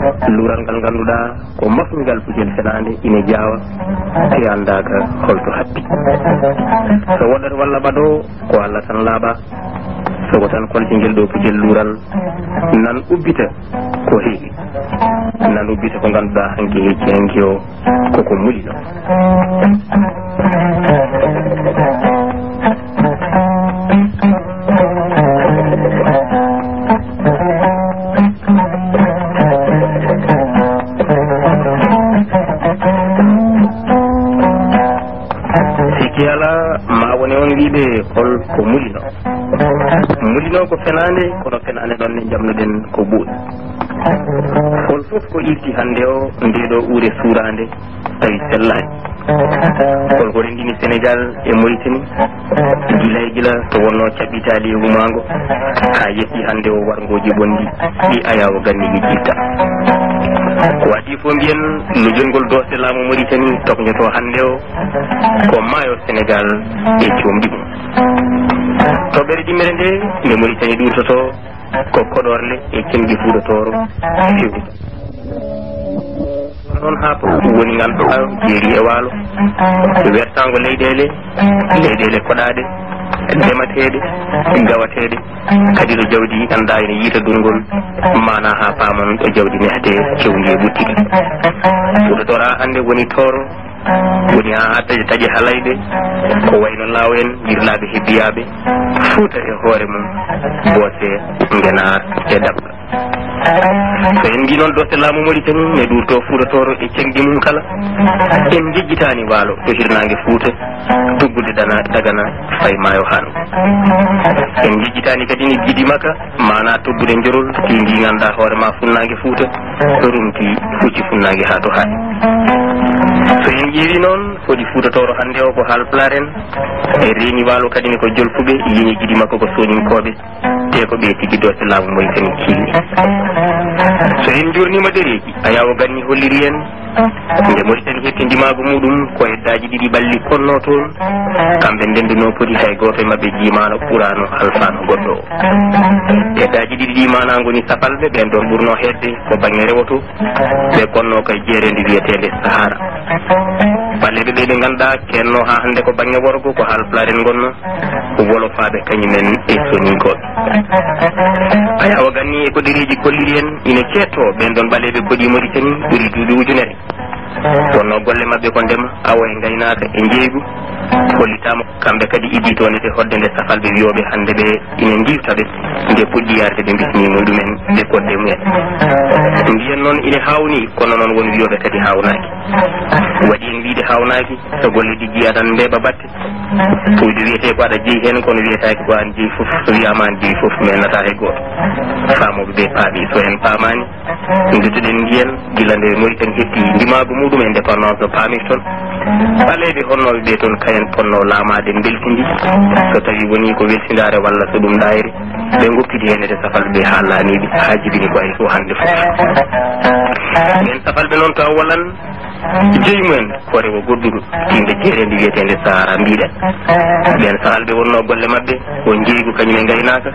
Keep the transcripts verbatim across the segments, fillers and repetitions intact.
Luural ngal ngannduɗaa ko mafngal pujel fenaande ina jaawa, te anndaaka holto hatti. So woɗɗata walla ɓadoo, ko Allah tan laaɓa. Sogo tan kolte ngel ɗo pujel luural, nan ubbita ko heewi. Nan ubbita ko ngannduɗaa hanki hecci hanki o, koko muli non. Sikki alaa, ma wone on wiiɓe hol ko mulino. Mulino ko fenaande, kono fenaande noon ne njamnuɗen ko ɓooyi. Hol fof ko irti hannde o, nde ɗo uure suuraande, tawi sellaani. Hol ko renndini Senegaal e Mauritanie, gila e gila to wonnoo caɓɓitaali e wumaango, haa yettii hannde o warngooji bonɗi, ɗi ayaawo ganni yiɗɗitta. Ko waɗi fof mbiyen, lujolngol doosde laamu Mauritanie toknjoto hannde o, ko maayo Senegaal e coomɗi mum. Toɓɓere ɗimmere nde, nde Mauritanie ɗuurtotoo, ko koɗorle e cemɗi Fuuta Tooro fewti. Noon haa ɗum woni ngannduɗaa jeeri e waalo, wertaango leyɗeele, leyɗeele koɗaaɗe, ndemateeɗe, gawateeɗe, kadi ɗo jawdi ngannduɗaa ene yiita durngol, maanaa haa paaman ɗo jawdi nehtee, kewndi e ɓuttude. Fuuta Tooro hannde woni Tooro, woni haa taƴe, taƴe halayɓe, ko wayno Laaw en, Girlaaɓe, Hebbiyaaɓe, Fuuta e hoore mum, Boose, Ngenaar e Daɓɓa. So en mbii noon doosde laamu Mauritanie ne ɗuurtoo Fuuta Tooro e ceŋɗi mum kala, en njejjitaani waalo to hirnaange Fuuta, tuggude dana, Dagana, fayi maayo Haan. En njejjitaani kadi ne Gidimaka, maanaa tuggude Njorol, fii ndi ngannduɗaa hoore maa funnaange Fuuta, ɗo rumti fucci funnaange haa to haaɗi. So en ƴeewi noon, foti Fuuta Tooro hannde o ko Haalpulaar en, e reeni waalo kadi ne ko Jolfuɓe, yini Gidimaka ko Sooninkooɓe, te ko ɓe tigi doosde laamu Mauritanie kiilni. So en njuurniima ɗereeji, ayaawo ganni holliri en, nde Mauritanie heɓti ndimaagu muɗum, ko heddaaji ɗiɗi ɓalli konnoo toon, kamɓe ndendunoo poti hay gooto e maɓɓe jiimaano ɓuraano alfaano goɗɗo o. Heddaaji ɗiɗi ɗi maanaa ngoni safalɓe, ɓeen ɗoon ɓurnoo heedde ko baŋŋe rewo to, ɓe konnoo kay jeereendi wiyeteende Sahara. Ɓaleeɓe ɓe ɓe ngannduɗaa keennoo haa hannde ko baŋŋe worgo, ko Haalpulaar en ngonnoo, ko Wolofaaɓe kañum en e Sooninkooɓe. Ayaawo ganni e ko ɗereeji kolliri en, ina ceettoo ɓeen ɗoon ɓaleeɓe koɗi Mauritanie ɓuri duuɓi ujunere. Wonnoo golle maɓɓe ko ndema, awo e ngaynaaka e njeeygu. Hollitaama kamɓe kadi idii toon e hoɗde nde safalɓe wiyooɓe hannde ɓe ina ndiiwta ɓe, nde puɗɗi yarde ɓe mbismii muɗumen e koɗɗe mumen. Mbiyen noon ine haawnii, kono noon won wiyooɓe kadi haawnaaki. Waɗi en wiyde haawnaaki, so golle ɗi njiyaa tan mbeeɓa batte. Puyɗo wiyetee ko aɗa jeyi heen, kono wiyetaake ko aan jeyi fof. So wiyaama aan jeyi fof, mi ennataa hay gooto. Faamooɓe ɓe paami, so en paamaani, nduttoɗen mbiyen, gila nde Mauritanie heɓti ndimaagu muɗum, indépendance no paamirton. Ɓaleeɓe honnooɓe ɓe toon, kayen ponnoo laamaade mbeltindi, so tawii wonii ko welsindaare walla so ɗum ɗaayre, ɓe ngoppidi heen e safalɓe ɓe haa laamiiɓe, haa jibini ko hay so hannde fof. Ɓeen safalɓe noon, taw walan jeyi mumen ko rewo goɗɗuɗo, tinde jeereende wiyeteende Sahara mbiɗen. Ɓeen safalɓe wonnoo golle maɓɓe ko njeeygu kañum e ngaynaaka.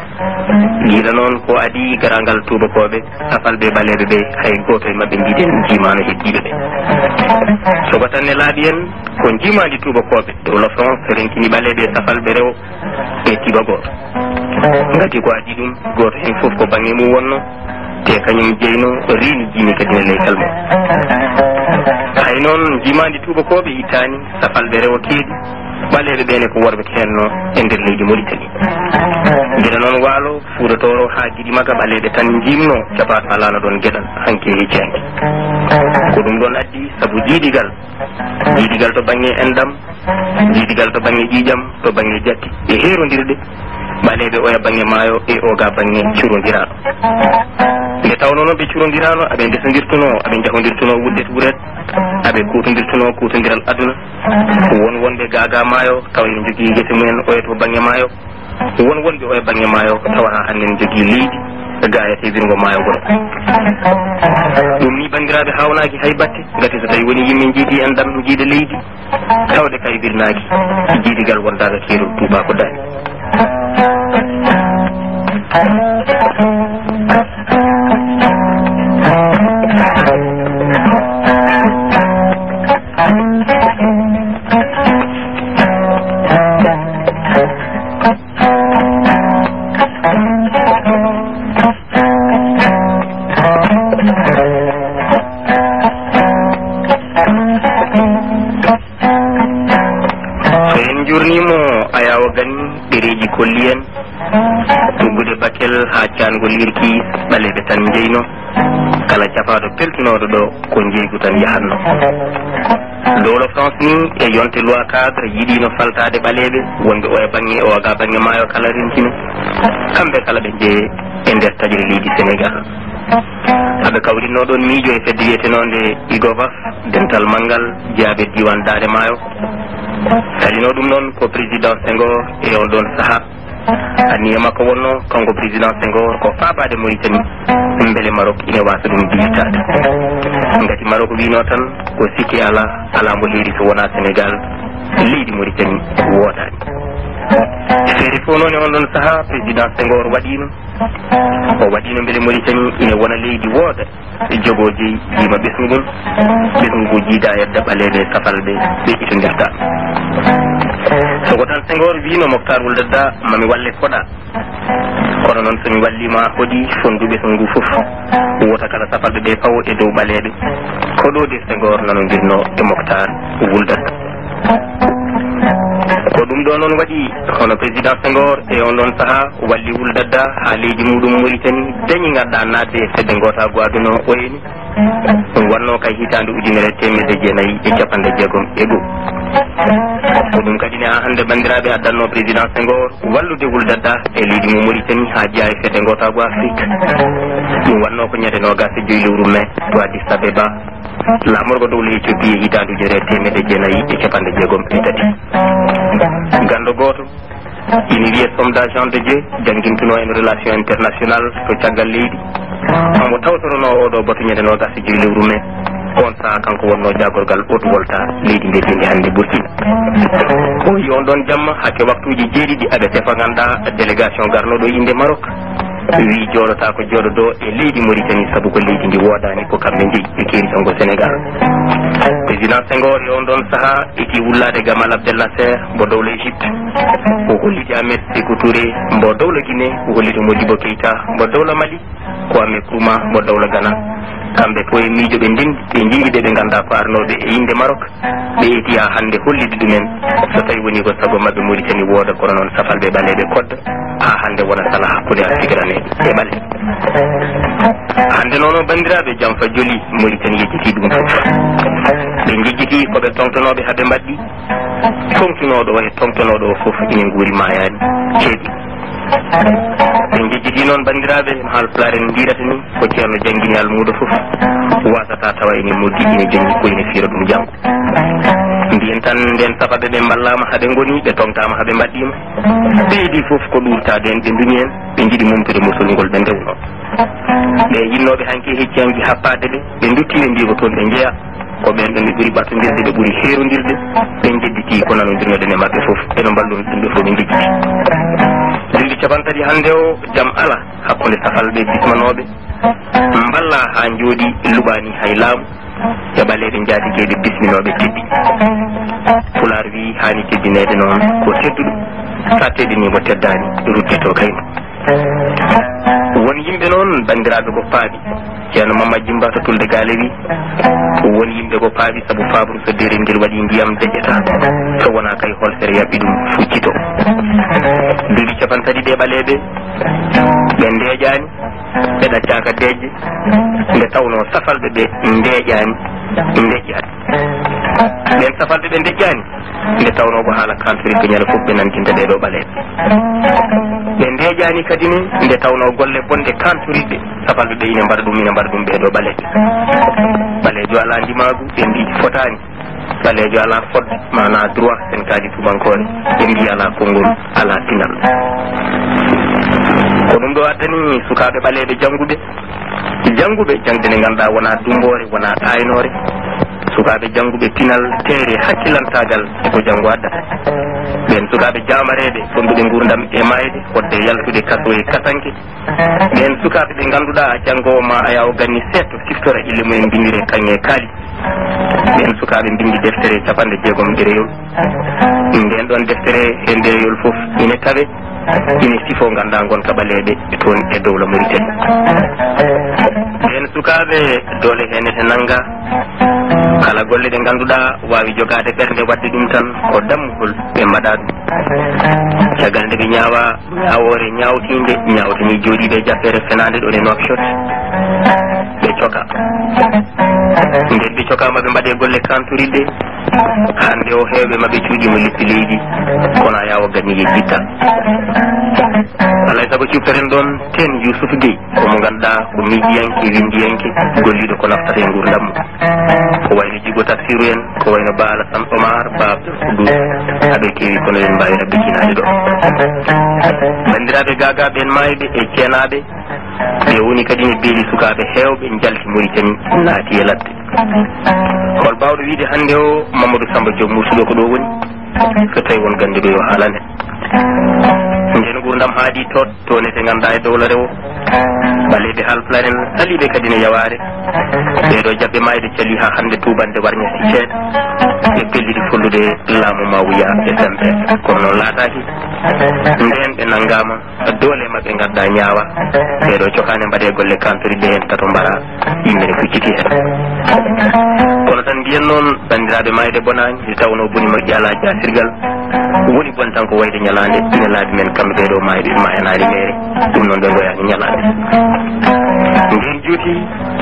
Gila noon ko adii garaangal tuubakooɓe, safalɓe ɓaleeɓe ɓe, hay gooto e maɓɓe mbiɗen jiimaano heddiiɓe ɓe. Soko tan ne laaɓi en ko njiimaandi tuubakooɓe, dowla France rentini ɓaleeɓe e safalɓe rewo e tiiba gooto. Ngati ko adii ɗum, gooto heen fof ko baŋŋe mum wonnoo, te kañum jeyno reeni jiimi kadi ne leykal mum. Hay noon, njiimaandi tuubakooɓe ittaani, safalɓe rewo keedi, ɓaleeɓe ɓe ne ko worɓe keednoo e nder leydi Mauritanie. Gila noon waalo, Fuuta Tooro haa Gidimaka, ɓaleeɓe tan njiimnoo capaaɗo alaa no ɗoon geɗal hanki e hecci hanki. Ko ɗum ɗoon addi sabu jiidigal, jiidigal to baŋŋe enɗam, jiidigal to baŋŋe ƴiiƴam, to baŋŋe jatti e heerondirde, ɓaleeɓe oya baŋŋe maayo e oga baŋŋe curondirano. Nde tawnoo noon ɓe curondiraano, aɓe ndesondirtunoo, aɓe njahondirtunoo wuddet wuret, aɓe kuutondirtunoo kuutondiral aduna. Won wonɓe gaagaa maayo, tawa ene njogii gese mumen oya to baŋŋe maayo. Won wonɓe oya baŋŋe maayo, tawa haa hannde ene njogii leydi, gaayata e wirngo maayo ngol. Ɗum ni, banndiraaɓe, haawnaaki hay batte, ngati so tawii wonii yimɓe njiidi enɗam, njiida leydi, tawde kay wirnaaki, jiidigal wondaaka keerol tuubaako daani. Kel haa caangol irki, ɓaleeɓe tan njeyno. Kala cafaaɗo peltunooɗo ɗo, ko njeeygu tan yahatno. Dowla France ni e yonte loi cadre yiɗino faltaade ɓaleeɓe wonɓe oya baŋŋe e oga baŋŋe maayo kala rentino. Kamɓe kala ɓe njeye e nder taƴre leydi Sénégal. Aɓe kawrinno ɗon miijo e fedde wiyetenoonde IGOVAF, dental manngal jeyaaɓe diiwaan Daande Maayo. Salino ɗum noon ko président Senghor e on ɗon sahaa. Anniya makko wonno, kanko président Senghor, ko faabaade Mauritanie, mbele Maroc ina waasa ɗum diirtaade. Ngati Maroc wiino tan, ko sikke alaa, alaa mbo heeri so wonaa Sénégal, leydi Mauritanie woodaani. Feere fof noon e on ɗon sahaa, président Senghor waɗiino, o waɗiino mbele Mauritanie ina wona leydi wooda. Jogoo jeyi jiima ɓesngu mum, ɓesngu ngu jiida e edda ɓaleeɓe safalɓe ɓe itondirta. So ko tan Senghor wiino Moctar Wul Dadda, mami walle koɗa. Kono noon so mi walliima hoɗi fonndu ɓesngu ngu fof, wota kala safalɓe ɓe pawo e dow ɓaleeɓe. Ko ɗo de Senghor nanondirno e Moctar Wul Dadda. Ko ɗum ɗo noon waɗi hono président Senghor e on ɗon sahaa walli Wul Dadda haa leydi muɗum Mauritanie dañi ngarɗa naatde e fedde ngootaagu aduna o eni. Ɗum wonno kay hitaande ujunere teemedde jeenayi e capanɗe jeegom e go'o. Ko ɗum kadi ne haa hannde banndiraaɓe addanno président Senghor wallude Wul Dadda e leydi mo Mauritanie haa jeyaa e fedde ngootaagu Afrique. Ɗum wonno ko ñande noogaas e joy lewru mai to Addis Abeba. Laamorgo dowla Ethiopie e hitaande ujunere teemedde jeenayi e capanɗe jeegom e tati. Ganndo gooto ina wiyee Somme d'Argent de Dieu, janngintunoo en relation international to caggal leydi. Omo tawtoronoo oo ɗo batu ñande noogaas e joy lewru mai. On sahaa kanko wonno jaagorgal Haute Volta leydi mbiyeteendi hannde Burkina. O yi on ɗon jamma hakke waktuuji jeeɗiɗi aɓe tefa nganndaa délégation garnooɗo innde Maroc. Wi jooɗotaako jooɗodo e leydi Mauritanie sabu ko leydi ndi woodaani, ko kamɓe njeyi ɓe keeri ton ko Sénégal. Président Senghor e on ɗon sahaa eti wullaade Gamal Abdel Nasser mbo dowla Égypte. O holliti Ahmed Sékou Touré mbo dowla Guinée, o holliti Modibo Keita mbo dowla Mali, Kwame Nkrumah mbo dowla Ghana. Kamɓe fof e miijo ɓe ndendi, ɓe njeñi ɓe, ɓe nganndaa ko arnooɓe e innde Maroc. Ɓe eti haa hannde hollide ɗumen, so tawi woni ko sago maɓɓe Mauritanie wooda, kono noon safalɓe ɓaleeɓe kodda, haa hannde wona sala hakkunde Afrikanaɓe e ɓaleeɓe. Hannde noon o banndiraaɓe, jam fa joli, Mauritanie yejjiti ɗum fof. Ɓe njejjiti ko ɓe toŋtonooɓe haa ɓe mbaɗɗi, toŋtunooɗo o e toŋtonooɗo o fof ine nguuri maayaani ceeɗi. Ɓe njejjiti noon banndiraaɓe, no Haalpulaar en mbiyata ni, ko ceerno janngini almuudo fof waasata tawa ene moddi, ene joñi ko ene fiira ɗum janngo. Mbiyen tan ndeen safaɓe ɓe mballaama haa ɓe ngoni, ɓe toŋtaama haa ɓe mbaɗɗiima. Ɓe idi fof ko ɗuurtaade en, ɓe nduñi en, ɓe njiɗi mumtude musul ngol ɓe ndewno. Ɓe yinnooɓe hanki e hecci hanki happaade ɓe, ɓe ndutti ɓe mbiyi ko toon ɓe njeya. Ko ɓeen ɗon ɓe ɓuri ɓatondirde, ɓe ɓuri heerondirde, ɓe njedditi ko nanondirnoɗen e maɓɓe fof, ɓe no mballunoo ɗum ɓe fof ɓe njedditi. Duuɓi capantati hannde o, jam ala hakkunde safalɓe bismanooɓe, mballa haa njooɗi luɓaani hay laamu, e ɓaleeɓe njaatigeeɓe bisminooɓe teddi. Pulaar wi haani teddineede noon ko tedduɗo, so a teddinii mo teddaani, ruttitoo kaymo. Won yimɓe noon, banndiraaɓe, ko paaɓi. Ceerno Mamma Jimba to Tulde Gaale wi, won yimɓe ko paaɓi, sabu faaɓru so deerel ngel waɗi ndiyam deƴƴata, so wonaa kay holsere yaɓɓi ɗum fuccito. Duuɓi capantati ɗe ɓaleeɓe, ɓe ndeeƴaani, ɓe ɗaccaaka deeƴde, nde tawnoo safalɓe ɓe ndeeƴaani, ndeƴƴaani. Ɓeen safalɓe ɓe ndeƴƴaani, nde tawnoo ko haala kantorirɓe ñande fof ɓe nanndinta ɓee ɗoo ɓaleeɓe. Ɓe ndeeƴaani kadi ne, nde tawnoo golle bonɗe kantorirɓe safalɓe ɓe ine mbaɗa ɗum, ine mbaɗa ɗum ɓee ɗoo ɓaleeɓe. Ɓaleejo alaa ndimaagu, ɓe mbii fotaani. Ɓaleejo alaa fodde, maanaa droit, sen kaali tubankoore, ɓe mbii alaa konngol, alaa pinal. Ko ɗum ɗo addani sukaaɓe ɓaleeɓe jannguɓe, jannguɓe jaŋde nde ngannduɗaa wonaa dummboore, wonaa ɗaaynoore. Sukaaɓe jannguɓe pinal, teeyre, hakkilantaagal e ko janngo addata. Ɓeen sukaaɓe jaambareeɓe, fonnduɓe nguurndam e maayde, fodde yaltude kaso e katanke. Ɓeen sukaaɓe ɓe ngannduɗaa janngo ma a yaw ganni seeɗa, siftora ille mumen, mbinndire kaŋŋe e kaali. Ɓeen sukaaɓe mbinndi deftere capanɗe jeegom ɗereyol. Ndeen ɗoon deftere he ndereyol fof ine tawe, ine sifoo nganndaa ngonka ɓaleeɓe toon e dowla Mauritanie. Ɓeen sukaaɓe doole heen ete nannga, Kala golle ɗe ngannduɗaa waawi jogaade ɓernde waɗde ɗum tan, ko dammuhol ɓe mbaɗa ɗum. Caggal nde ɓe ñaawa ñaawoore ñaawtiinde, ñaawtanii jooɗiiɓe e jappeere fenaande ɗo e Nouakchott, ɓe coka. Nden ɓe cokaama, ɓe mbaɗee golle kantoriɗe. Hannde o, heewɓe maɓɓe cuuɗiima leppi leydi, kono a yawa ganni yejjitta. Alaa e sago ciftoren ɗoon Teen Yuusuf Gey, ko mo ngannduɗaa ko miijiyanke, winndiyanke, golliiɗo ko naftata e nguurndam mum. Ko wayno Jigo Tafsiru en, ko wayno Ba Alasan Omar, Ba Abdul Kudus, aɓe keewi kono en mbaawi rabbitinaade ɗo. Banndiraaɓe gaagaaɓe en maayɓe e ceenaaɓe, ɓe woni kadi ne beeli sukaaɓe heewɓe njalti Moritani, naati e ladde. Hol baawɗo wiide hannde o Mamadou Samba Diop Mursuɗo ko ɗo woni? So tawi won gannduɗo yo haalane. Nden nguurndam haaɗi toon, toon ete nganndaa e dowla rewo. Ɓaleeɓe Haalpulaar en saliiɓe kadi ne yawaare. Ɓeeɗo jaɓɓe maayde cali haa hannde tuubande warña sicceeɗe. Ɓe pelliti follude laamu Mawuya e Sempe. Kono noon laataaki. Nden ɓe nanngaama. Doole maɓɓe ngadda ñaawa. Ɓeeɗo cokaane mbaɗe golle kantori ɓe heen tato mbara. Yimɓe ne kucciti heen. Kono tan mbiyen noon, banndiraaɓe maayde bonaani, nde tawnoo boni moƴƴi alaa jaasirgal. Woni bon tan ko wayde ñalaande, ina laabi men kamɓe ɓeeɗo maayɓe ma enaani meere. Ɗum noon ɓe ngoyaani ñalaande. Ndeen juuti,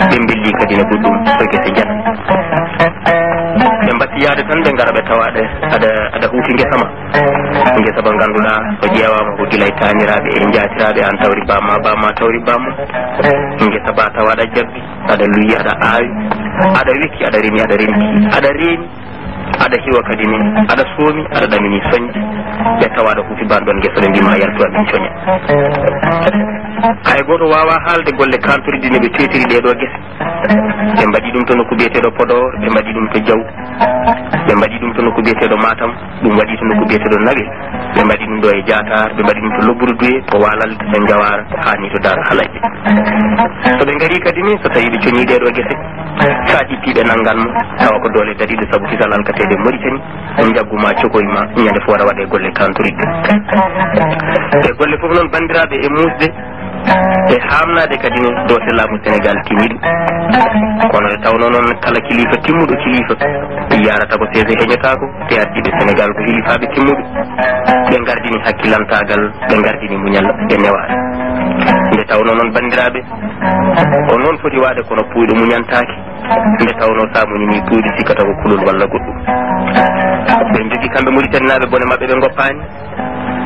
ɓe mbelli kadi ne goɗɗum, ko gese jana. Ɓe mbatti yaade tan, ɓe ngara ɓe tawaɗe aɗa, aɗa huuti ngesa ma. Ngesa ba ngannduɗaa, so ƴeewaama ko gila e taaniraaɓe e njaatiraaɓe, aan tawri bamma, bamma tawri bamma. Ngesa ba tawa aɗa jabbi, aɗa luyi, aɗa aawi, aɗa wekki, aɗa remi, aɗa renti, aɗa reeni, aɗa hiwa kadi ni, aɗa soomi, aɗa ɗamini soñde. Ɓe tawa aɗa huufi ban ɗon ngesa, ɓe mbiima yaltu amin coña. Hay gooto waawaa haalde golle kantori ɗi no ɓe teetiri ɗee ɗoo gese. Ɓe mbaɗi ɗum to nokku biyeteeɗo Podor, ɓe mbaɗi ɗum to Diaw, ɓe mbaɗi ɗum to nokku biyeteeɗo Matam, ɗum waɗi to nokku biyeteeɗo Nawel, ɓe mbaɗi ɗum ɗo e Diatar, ɓe mbaɗi ɗum to Lobbudu Duye, to Walal, to Sen Jawar, haa ni to Daara Halayɓe. So ɓe ngarii kadi ni, so tawii ɓe coñii ɗee ɗoo gese, so a ƴettii ɓe nanngan mo, tawa ko doole dariiɗo sabu kisal alkateeɓe Moritani, njaggu ma, cokoy ma, ñande fof aɗa waɗa e golle kantoriɗe. E golle fof noon, banndiraaɓe, e muusde, e haamnaade kadi ne doose laamu Senegaal timmiɗo. Kono nde tawnoo noon kala kiliifa timmuɗo kiliifa yaarata ko seese heñotaako, te ardiiɓe Senegaal ko hilifaaɓe timmuɓe. Ɓe ngardini hakkilantaagal, ɓe ngardini muñal e newaare. Nde tawnoo noon banndiraaɓe, ko noon foti waade kono puuyɗo muñantaake. Nde tawnoo so a muñinii puuyɗo sikkata ko kulol walla goɗɗum. Ɓe njogii kamɓe Muritaninaaɓe bone maɓɓe ɓe ngoppaani.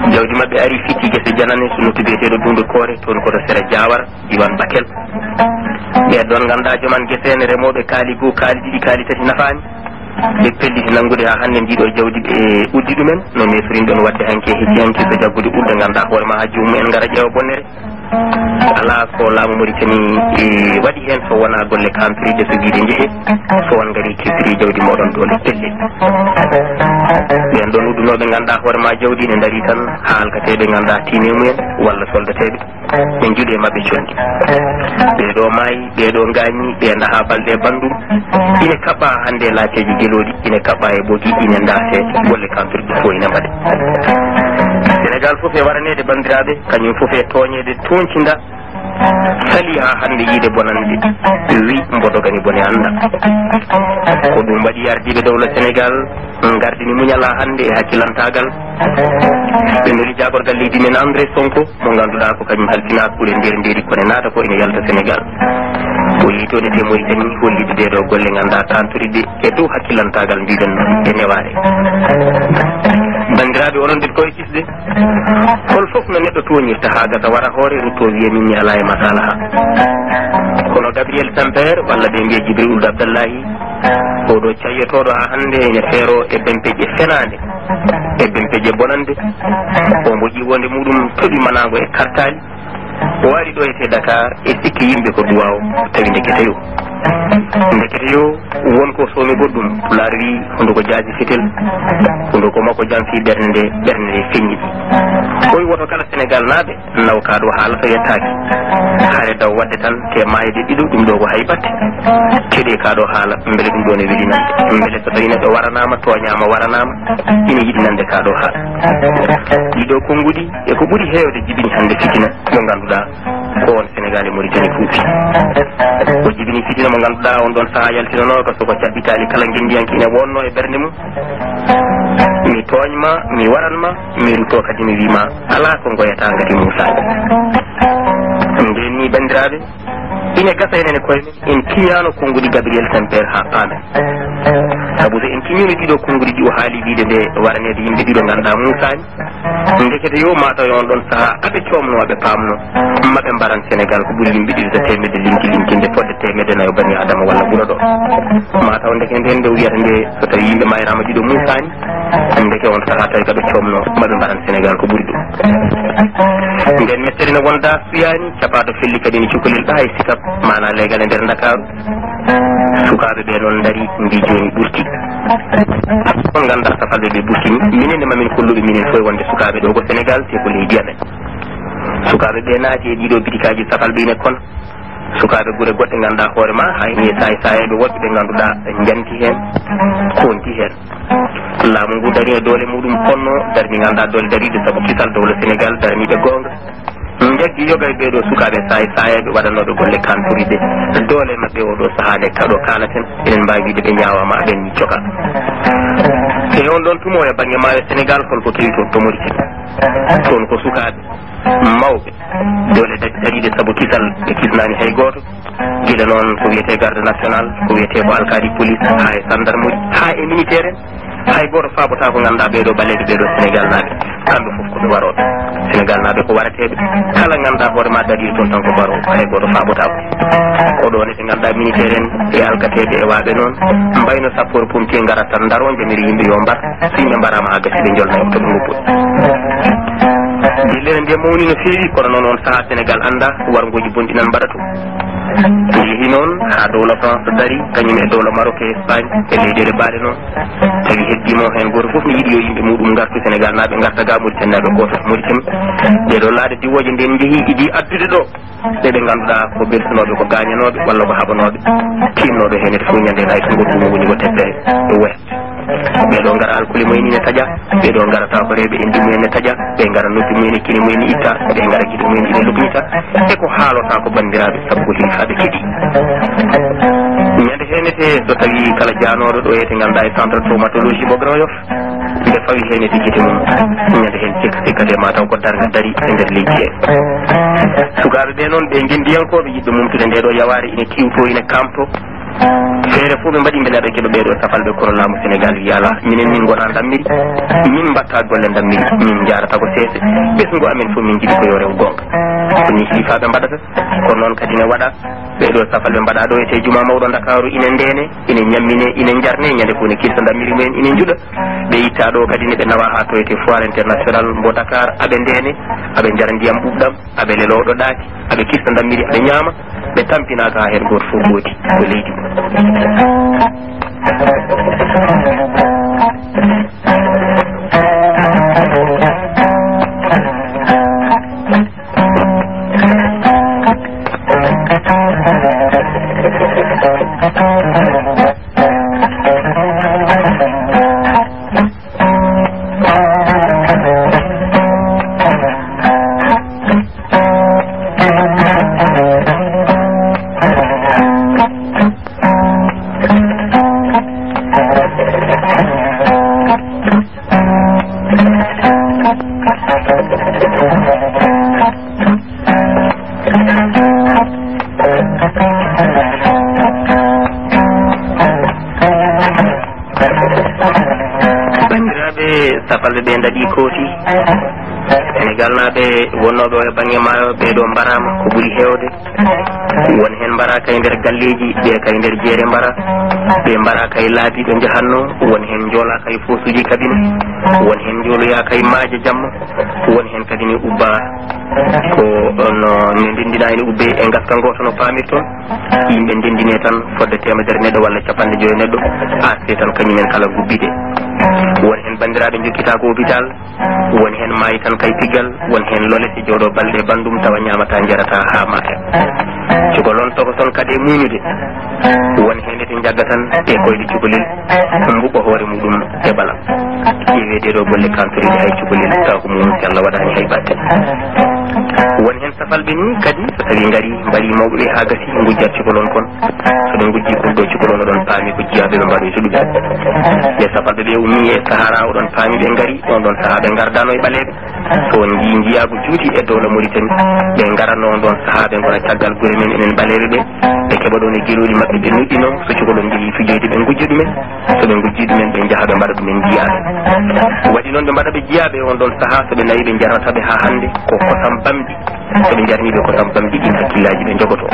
Jawdi maɓɓe ari fitti gese janane, so nokku biyeteeɗo Duunde Koore, toon ko to sera Jaawara, diiwaan Bakel. Ɓe ɗoon nganndaa joman gese en, remooɓe kaali goo, kaali ɗiɗi, kaali tati nafaani. Ɓe pelliti nanngude haa hannde ndii ɗoo jawdi, ɓe uddi ɗumen, no neesorin ɗoon waɗde hanki e hecci hanki, so jaggude ɓurde nganndaa hoore ma haa joomum en ngara ƴeewa bonnere. Alaa ko laamu Moritani, e, waɗi heen so wonaa golle kantoriɗe, so giide njehe, so on ngari kirtiri jawdi mooɗon doole pelle. Ɓeen ɗoon uddunooɓe nganndaa hoore ma jawdi, ene ndarii tan haa alkateeɓe nganndaa tiime mumen walla soldateeɓe, ɓe njuɗe maɓɓe conndi. Ɓee ɗoo maayi, ɓee ɗoo ngaañi, ɓee ndahaa balɗe e banndum. Ine kaɓɓaa hannde e laaceeji gelooɗi, ine kaɓɓaa e ɓogi, ine ndaase golle kantoriɗe fof ine mbaɗe. Senegaal fof e waraneede banndiraaɓe, kañum fof e tooñeede, tooñcinda, sali haa hannde yiide bonannde, wi mbo dogani bone annda. Ko ɗum waɗi ardiiɓe dowla Senegaal ngardini muñal haa hannde e hakkilantaagal. Ɓe neli jaagorgal leydi men André Sonko, mo ngannduɗaa ko kañum halfinaa kuule nder ndeeri kone naata ko ene yalta Senegaal. O yehi toon e Moritani hollitde ɗee ɗoo golle nganndaa kantoriɗe e dow hakkilantaagal mbiɗen e newaare. Banndiraaɓe, onon ɓe koye kisde, hol fof no neɗɗo tooñirta haa gasa wara hoore rutto wiya min mi alaa e masalaha. Kono Gabriel Samper walla ɓe mbiya Jibril Ould Abdallahi, oɗo cayyotooɗo haa hannde ene feero e bempeƴƴe fenaande, e bempeƴƴe bonannde. O mbo ƴiwonde muɗum toɗi manaango e kartaali. O ari ɗo e Dakar e sikke yimɓe ko duwaaw, tawi ndekete yo. Ndekete yo, won ko soomi goɗɗum. Pulaar wi, hunduko jaasi fitel, hunduko makko jam fii ɓernde nde, ɓernde nde feññi. Koy woto kala Senegaal naaɓe, naw kaa ɗo haala so yettaaki. Hare daw waɗde tan, te maayde ɗiɗo, ɗum ɗo ko hay batte. Keɗe kaa ɗo haala, mbele ɗum ɗo ne weli nande. Mbele so tawi neɗɗo waranaama, tooñaama, waranaama, ina yiɗi nande kaa ɗo haala. Ɗiɗo konnguɗi, e ko ɓuri heewde jibini hannde fitina mo ngannduɗaa ko on Senegaal e Mauritanie fuufi. O jibini fitina mo ngannduɗaa On ɗon sahaa yaltinanooka, so ko caɓɓitaali kala ngenndiyanke ina wonno e ɓernde mum. Mi tooñ ma, mi waran ma, mi ruttoo kadi mi wii ma, alaa ko ngoyataa ngati Muusa. Ndeen nii, banndiraaɓe, ine gasa enen e koye men, en tiñaano konnguɗi Gabriel Semper haa paamen. Sabu so en tiñiino ɗiɗo konnguɗi ɗi o haali wiide nde waraneede yimɓe ɗiɗo ngannduɗaa muusaani, ndekete yo mataw e on ɗon sahaa aɓe coomnoo, aɓe paamnoo, maɓe mbaran Senegaal ko ɓuri yimɓe ɗiɗi e teemedde linki linkinde fodde teemedde nayo bani Adama walla ɓura ɗo. Mataw ndeke ndeen nde o wiyata nde so tawi yimɓe mayraama ɗiɗo muusaani, ndeke on sahaa tawi kaɓe coomnoo, maɓe mbaran Senegaal ko ɓuri ɗum. Ndeen mettere ne wonda suyaani, capaato felli kadi ne cukalel ɗaa e Sikap, maanaa leegal e nder Ndakaaru. Sukaaɓe ɓe noon ndari, mbii jooni ɓurti. On nganndaa safalɓe ɓe ɓurti, minen ne mamin kolluɓe minen fof wonde sukaaɓe ɗo ko Senegaal, te ko leydi amen. Sukaaɓe ɓe naati e ɗiɗo bitikaaji safalɓe ine kon. Sukaaɓe gure goɗɗe nganndaa hoore ma, hay ni saay saayeeɓe woɗɓe ɓe ngannduɗaa njanti heen, konti heen. Laamu ngu darii e doole muɗum konno, darni nganndaa doole dariiɗe sabu kisal dowla Senegaal, darniiɓe goonga. Njaggi yoga e ɓee ɗoo sukaaɓe saay saayeeɓe waɗanooɓe golle kanturiiɗe. Doole maɓɓe oo ɗoo sahaa nde kaɗo kaalaten, enen mbaawi wiide ɓe ñaawaama, aɓen coka. E on ɗon tumo e bannge maayo Senegaal, holko kewi toon to Mauritanie? Toon ko sukaaɓe, mawɓe, doole da-, dariiɗe sabu kisal, ɓe kisnaani hay gooto. Gila noon ko wiyetee garde national, ko wiyetee ko alkaali police, haa e sandarmuuji, haa e militaire en. Hay gooto faabotaako nganndaa ɓee ɗoo ɓaleeɓe, ɓee ɗoo Senegaal naaɓe. Kamɓe fof ko ɓe warooɓe. Senegaal naaɓe ko warateeɓe. Kala nganndaa hoore ma darii toon tan ko baroowo. Hay gooto faabotaako. Ko ɗoon ɓe nganndaa militaire en e alkateeɓe e waaɓe noon. Mbayno sappoor pompier ngara tan ndaroo, njamiri yimɓe yo mbar. So yimɓe mbaraama haa gasi ɓe njolna e oto ɓe ngoppu. Dillere nde mawni no feewi, kono noon on sahaa Senegaal anndaa warngooji bonɗi nan mbaɗa to. Yehi noon haa dowla France dari, kañum e dowla Maroc e Espagne, e leyɗeele baaɗe noon. Tawi heddiima heen gooto fof ne yiɗi yo yimɓe muɗum ngartu Senegaal naaɓe ngarta ga Mauritanie naaɓe gooto Mauritanie. Ɗee ɗoo laaɗe diwooje nden njehi idi addude ɗo. Ɓe ɓe ngannduɗaa ko belsunooɓe, ko gaañanooɓe walla ko haɓanooɓe. Tiimnooɗo heen ete fof ñande hay so ngol ɗum woni ko teddere. Ɓee ɗoo ngara alkule mumen ine taƴa, ɓee ɗoo ngara takoreeɓe en ɗi mumen ne taƴa, ɓe ngara noppi mumen e kine mumen itta, ɓe ngara giɗo mumen ine lugñita, e ko haalota ko banndiraaɓe sabu ko hilifaaɓe keɗi. Ñande heen ete so tawi kala jaanooɗo ɗo ete ngannduɗaa e centre traumatologie mo Grand Yoff, nde fawi heen ete gite mum, ñande heen sikka sikkate ma taw ko darnga dari e nder leydi he. Sukaaɓe ɓe noon ɓe ngenndiyankooɓe yiɗɓe mumtude nde ɗo yawaare ine tiwto ine kamto. Feere fof ɓe mbaɗi mbele aɓe keɗo ɓee ɗoo safalɓe, kono laamu Senegaal wiyi alaa, minen min ngonaa ndammiri, min mbaɗta golle ndammiri, min njaarata ko seese, ɓesngu amen fof min njiɗi ko yo rew goonga. Ko nii hilifaaɓe mbaɗata, ko noon kadi ne waɗa. Ɓee ɗoo safalɓe mbaɗa ɗo etee Jumaa Mawɗo Ndakaaru, ine ndeene, ine ñammine, ine njarne, ñande fof ne kirsa ndammiri mumen ine njuɗa. Ɓe itta ɗo kadi ne ɓe nawa haa to etee Foire International mbo Dakar, aɓe ndeene, aɓe njara ndiyam ɓuuɓɗam. Aɓe leloo ɗo ɗaati, aɓe kirsa ndammiri, aɓe ñaama, ɓe tampinaaka haa heen gooto fof ɓooti ko leydi mum. Banndiraaɓe, safalɓe ɓe ndaɗi kooti. Senegaal naaɓe wonnooɓe o e baŋŋe maayo, ɓee ɗoo mbaraama ko ɓuri heewde. Won heen mbaraaka e nder galleeji, ɓe ka e nder jeere mbara. Ɓe mbaraaka e laabi ɗo njahatnoo. Won heen njoolaaka e foosuuji kabine. Won heen njooloyaaka e maaje jamma. Won heen kadi ne ubbaa ko no, ne ndenndinaa ene ubbee e ngaska ngooto no paamirton. Yimɓe ndenndinee tan fodde teemedere neɗɗo walla capanɗe joyo neɗɗo, aste tan kañum en kala gubbide. Won heen banndiraaɓe njokkitaako hôpital, won heen maayi tan kay piggal, won heen lolete jooɗo balɗe e banndum tawa ñaamataa njarataa haa maaya. Cukalon tokoson kadi e muuynude. Won heen ete njagga tan e koyɗe cukalel, mbuɓɓa hoore muɗum e bala. Ƴeewee ɗee ɗoo golle kantoriiɗe hay cukalel tawa ko mum si Allah waɗaani hay batte. Won heen safalɓe nii kadi, so tawii ngarii, mbarii mawɓe ɓe haa gasii, ngujjat cukalon kon. So ɓe ngujjii kon, Nde sapalɓe ɓe ummi e Sahara, oɗon paami ɓe ngari, on ɗon sahaa ɓe ngardano e ɓaleeɓe. So on njii njiyaagu juuti e dowla Mauritanie, ɓe ngaratno on ɗon sahaa ɓe ngona caggal gure men enen ɓaleeɓe ɓe. Ɓe keɓa ɗon e gelooɗi maɓɓe ɓe nuɗɗino, so cukalon njehii fijoyde ɓe ngujja ɗumen, so ɓe ngujjii ɗumen ɓe njaha ɓe mbaɗa ɗumen jiyaaɓe. Waɗi noon ɓe mbaɗa ɓe jiyaaɓe e on ɗon sahaa, so ɓe nawi ɓe njarnata ɓe haa hannde ko kosam bamɗi. So ɓe njarni ɓe kosam bamɗi ɗin hakkillaaji ɓe njogoto.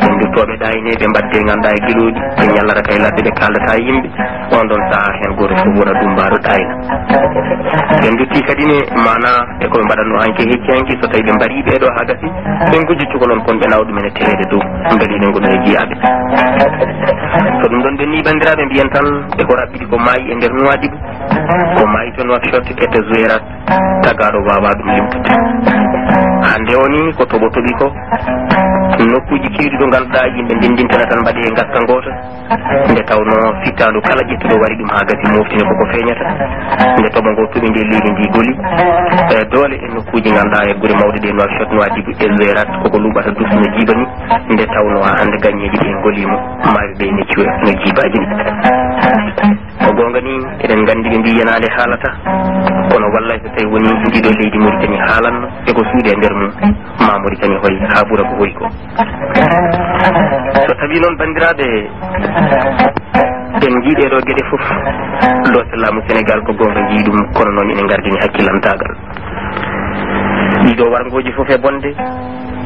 Ɓe nduttoo ɓe ɗaayne ɓe mbaddee nganndaa e gelooɗi, ɓe ñallara kay ladde ɓe kaaldata e yimɓe. On ɗon sahaa heen gooto fof wona dummbaaɗo ɗaayna. Ɓe nduttii kadi ne maanaa e ko ɓe mbaɗatnoo hanki e hecci hanki, so tawii ɓe mbarii ɓee ɗoo haa gasi, ɓe ngujji cukalon kon ɓe nawa ɗumen e tereede dow, mbeliiɗen ko ɗum e jiyaaɓe. So ɗum ɗon ɓennii, banndiraaɓe, mbiyen tan ɓe ko raɓɓiɗi ko maayi e nder Nouadhibou, ko maayi to Nouakchott e to Zouérate, tagaaɗo waawaa ɗum limtude. Hannde o nii ko toɓo toɓi ko, nokkuuji keewɗi ɗo ngannduɗaa yimɓe ndenndintana tan mbaɗee e ngaska ngoota, nde tawnoo fittaandu kala ƴettuɗo wari ɗum haa gasi moftine koko feeñata. Nde toɓo ngo toɓi nde leydi ndi goli, e doole e nokkuuji ngannduɗaa e gure mawɗe ɗe Nouakchott, Nouadhibou e Zouérate koko luuɓata dus no jiiba ni, nde tawnoo haa hannde gaññeeji ɗi ngoliima, maayo ɓe ene cuwa no jiibaaji ni. Ko goonga ni, eɗen nganndi ɓe mbii yenaande haalata, kono wallay so tawi woni ndiɗo leydi Mauritanie haalanno, e ko suuɗi e nder mum, ma Mauritanie hoy haa ɓura ko hoy ko. So tawi noon, banndiraaɓe, en njii ɗee ɗoo geɗe fof, ɗo so laamu Sénégal ko goonga njii ɗum, kono noon ene ngardini hakkilantaagal. Ɗiɗo warngooji fof e bonde,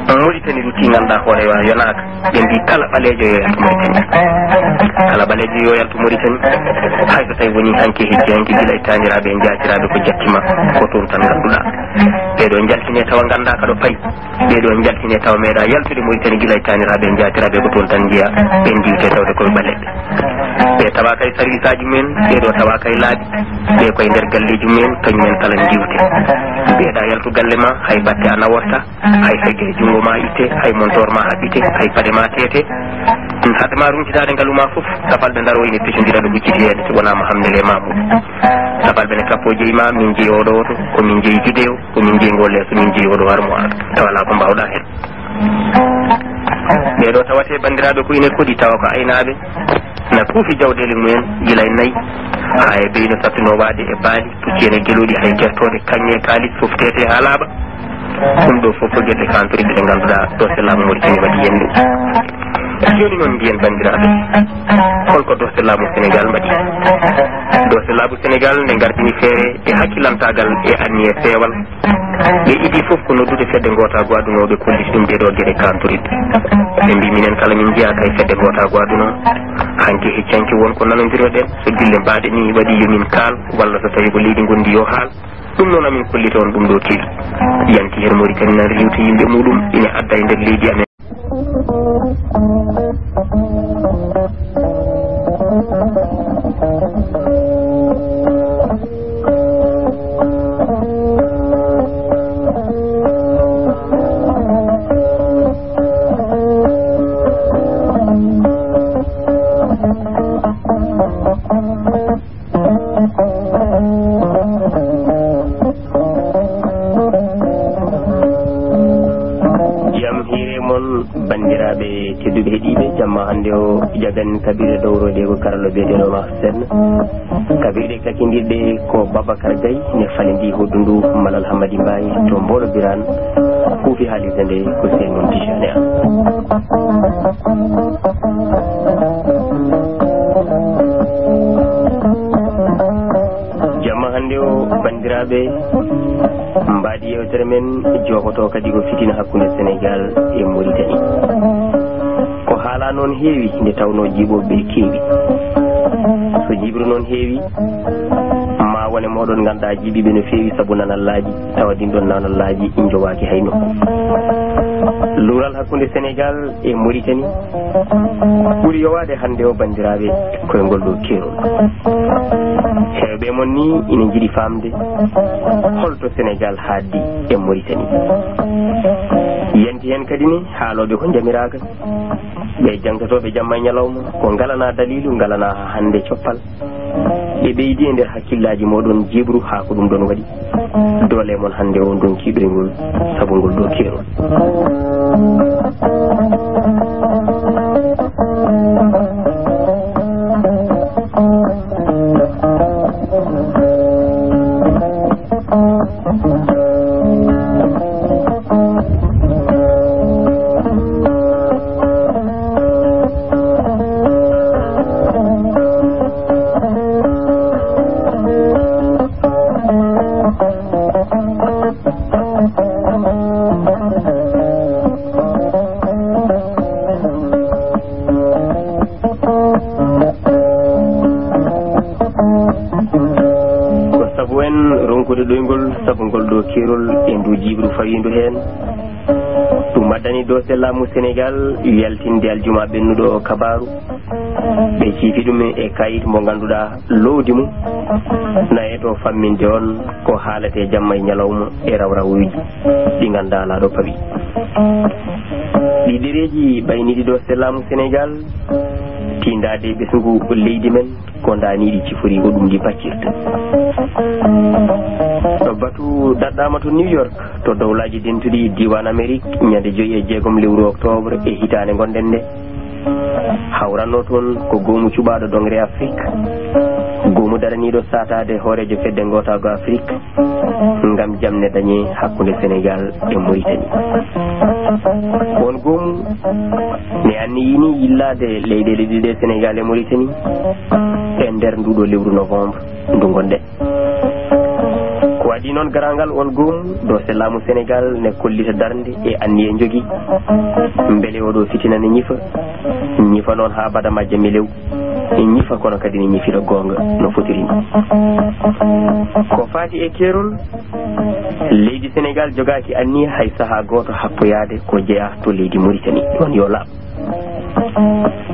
Mauritanie rutti ngannduɗaa hoore wa yonaaka. Ɓe mbii kala ɓaleejo yo yaltu Mauritanie. Kala ɓaleejo yo yaltu Mauritanie. Hay so tawi woni hanki hecci hanki gila e taaniraaɓe e njaatiraaɓe ko jattima, ko toon tan ngannduɗaa. Ɓee ɗoo njaltine tawa nganndaa ka ɗo payi. Ɓee ɗoo njaltine tawa meeɗaa yaltude Mauritanie gila e taaniraaɓe e njaatiraaɓe ko toon tan njiya. Ɓe ndiwte tawde koye ɓaleeɓe. Ɓe tawa kay sarwisaaji mumen, ɓee ɗoo tawa kay laabi. Ɓe koye nder galleeji mumen, kañumen kala ndiwte. Mbiyeɗaa yaltu galle ma, hay batte a naworta, hay feggere junngo ma itte, hay montoor ma haɓɓite, hay paɗe ma teete. Hade ma runtitaade ngalu ma fof, sapalɓe ndaro ine pecondira ɓe hucciti heen, si wonaa mo Hamnel e Mamoudou. Sapalɓe ne kappo jeyi ma, min jeyi oɗo oto, ko min jeyi vidéo, ko min jeyi ngol leeso, min jeyi oɗo armoire. Tawa alaa ko mbaawɗaa heen. Ɓee ɗoo tawatee banndiraaɓe ko ine koɗi, tawa ko aynaaɓe, na kuufi jawɗeele mumen gila e nayi, haa e beyi no sattunoo waade e baali, pucci en e gelooɗi, hay gertooɗe, kañŋe e kaalis, fof teete haa laaɓa. Ɗum ɗoo fof ko geɗe kantoriɗe ɗe ngannduɗaa ɗo so laamu Mauritanie waɗi heen ɗum. Jooni noon mbiyen banndiraaɓe, holko ɗo so laamu Sénégal mbaɗi? Ɗo so laamu Sénégal nde ngardini feere e hakkilantaagal e anniye peewal. Ɓe idii fof ko noddude fedde ngootaagu aduna o, ɓe kolliti ɗum ɗee ɗoo geɗe kantoriɗe. Ɓe mbii minen kala min njiyaa kay fedde ngootaagu aduna. Hanki e hecci hanki won ko nanondirnoɗen, so dille mbaaɗe ni waɗi yo min kaal, walla so tawi ko leydi ngondi yo haal. Ɗum noon amin kollita on ɗum ɗo kewi. Yanti heen Mauritanie nan riiwta yimɓe muɗum ina adda e nder leydi amen. Jam hiire mon, banndiraaɓe tedduɓe heɗiiɓe, jamma hannde o jagan kabirɗe dowroɗe ko karallo biyeteeɗo Mahsen. Kabirɗe kakindirɗe ko Babacar Gaye, ne falindi hoɗundu Malal Hammadi Mbaye to Mboolo Birane, kuufi haalirde nde ko seen mon Tijani Anne. Jamma hannde o, banndiraaɓe, mbaadi yewtere men joofoto kadi ko fitina hakkunde Sénégal e Mauritanie. Ko haalaa noon heewi, nde tawnoo jiiɓooɓe ɓe keewi. So jiiɓru noon heewi, ma wone mooɗon nganndaa jiiɓiiɓe no feewi sabu nanallaaji, tawa ɗin ɗon nanallaaji njowaaki hay nokku. Luural hakkunde Sénégal e Mauritanie ɓuri yowaade hannde o, banndiraaɓe, koye ngol ɗo keerol. Heewɓe mon ni ina njiɗi faamde holto Sénégal haaddi e Mauritanie. Yanti heen kadi ni haalooɓe ko njamiraaka, ɓe jangtotooɓe jamma e ñalawma, ko ngalanaa daliilu, ngalanaa haa hannde coppal. Ɓe ɓeydi e nder hakkillaaji mooɗon jiiɓru haa ko ɗum ɗon waɗi. Doole mon hannde o ndonkiiɗo e ngol, sabu ngol ɗo keerol. Ɗoyngol sabu ngol ɗo keerol e ndu jiiɓru fawiindu heen. Ɗum addani doose laamu Senegaal yaltinde aljuma ɓennuɗo o kabaaru. Ɓe ciifi ɗum e kayit mo ngannduɗaa loowdi mum na e to famminde on ko haalate jamma e ñalawma e rawrawuuji ɗi ngannduɗaa laaɗo pawi. Ɗi ɗereeji ɓayniiɗi doose laamu Senegaal, tiindaade ɓesngu leydi men, ko ndaaniiɗi cifori ko ɗum ɗi paccirta. Ɗo batu daɗɗaama to New York, to Dowlaaji Dentuɗi, diiwaan Amerik, ñande joyi e jeegom lewru oktoobre e hitaande ngonɗen nde. Hawranno toon ko goomu cuɓaaɗo dongre Afrik, goomu daraniiɗo saataade hooreejo fedde ngootaago Afrik, ngam jam ne dañee hakkunde Senegaal e Moritani. On goomu ne anniyini yillaade leyɗeele ɗiɗe, Senegaal e Moritani, e nder nduɗo lewru novembre ndu ngonɗen. Ko adii noon garangal on goomu, doose laamu Senegaal ne kollita darnde e anniye njogi, mbele oɗo fitina ne ñifa, ñifa noon haa bada majja melew, e ñifa kono kadi ne ñifira goonga no fotiri ni. Ko faati e keerol, leydi Senegaal jogaaki anniye hay sahaa gooto happoyaade ko jeyaa to leydi Moritani, ɗoon yo laaɓ.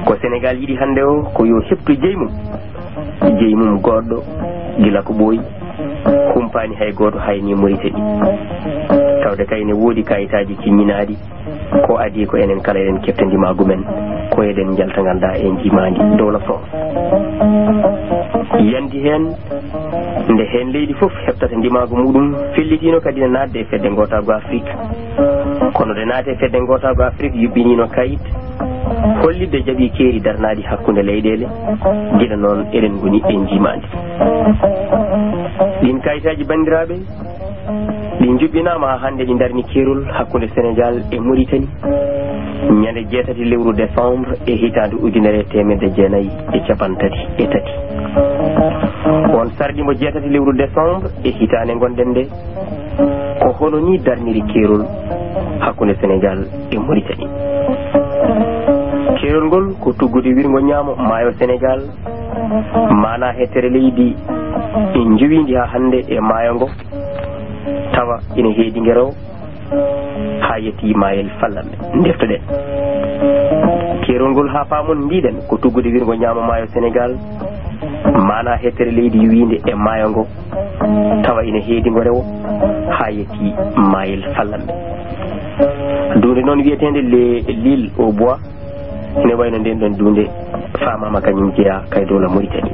Ko Senegaal yiɗi hannde o ko yo heɓtu jeyi mum, jeyi mum goɗɗo gila ko ɓooyi, humpaani hay gooto hay ni Moritani. Tawde kay ne woodi kayitaaji kiññinaaɗi, ko adii ko enen kala eɗen keɓta ndimaagu men, ko eɗen njalta ngannduɗaa e njiimaandi dowla France. Yandi heen, nde heen leydi fof heɓtata ndimaagu muɗum, fellitiino kadi ne naatde e fedde ngootaagu Afrik. Kono ɗe naati e fedde ngootaagu Afrik, yuɓɓiniino kayit hollitde jaɓi keeri darnaaɗi hakkunde leyɗeele. Gila noon eɗen ngoni e njiimaandi. Ɗiin kayitaaji, banndiraaɓe, ɗi njuɓɓinaama haa hannde, ɗi ndarni keerol hakkunde Senegaal e Moritani ñande jeetati lewru décembre e hitaande ujunere e teemedde jeenayi e cappanɗe tati e tati. On sarɗi mo jeetati lewru décembre e hitaande ngonɗen nde, ko hono nii darniri keerol hakkunde Senegaal e Moritani. Keerol ngol ko tuggude wirngo ñaamo maayo Senegaal, maanaa hettere leydi e njowiindi haa hannde e maayo ngo, tawa ina heedi ngere o haa yettii maayel Fallamme. Ndeftoɗen keerol ngol haa paamon, mbiɗen ko tuggude wirngo ñaamo maayo Senegaal, maanaa hettere leydi yowiinde e maayo ngo, tawa ina heedi ngo rewo haa yettii maayel Fallamme. Duunde noon wiyeteende le Lille au Bois, ene wayno ndeen ɗoon duunde faamaama kañum jeyaa kay dowla Moritani.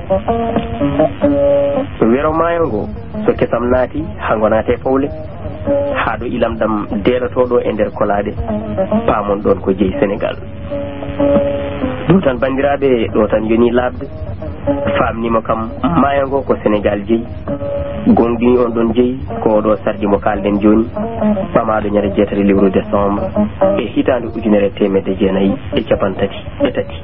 Wero maayo ngo, so kesam naati, haa ngo naata e powle, haa ɗo ilam ɗam deelotoo ɗo e nder kolaaɗe, paamon ɗoon ko jeyi Senegaal. Ɗum tan, banndiraaɓe, ɗo tan yoni laaɓde. Faamnii mo kam, maayo ngo ko Senegaal jeyi. Gonɗini on ɗon jeyi ko oɗo sarɗi mo kaalɗen jooni, ɓamaaɗo ñande jeetati lewru décembre e hitaande ujunere e teemedde jeenayi e cappanɗe tati e tati.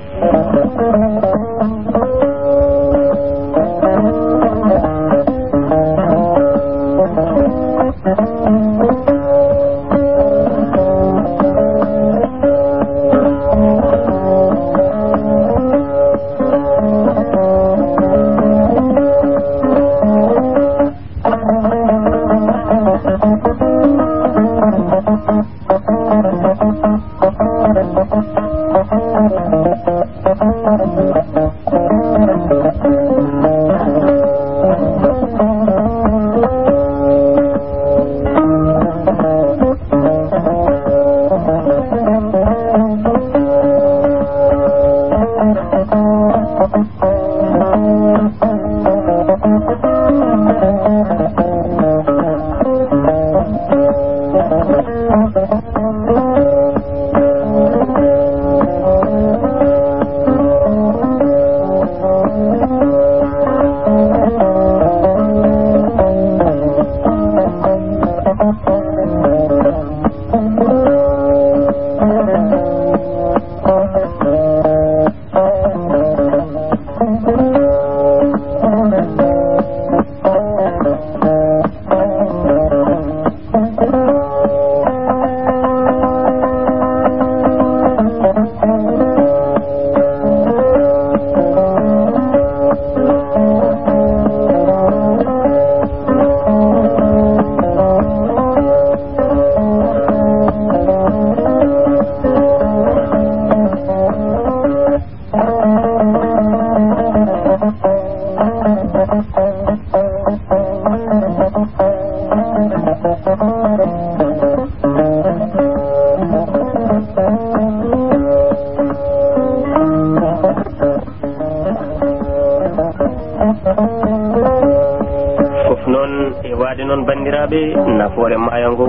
Noon, banndiraaɓe, nafoore maayo ngo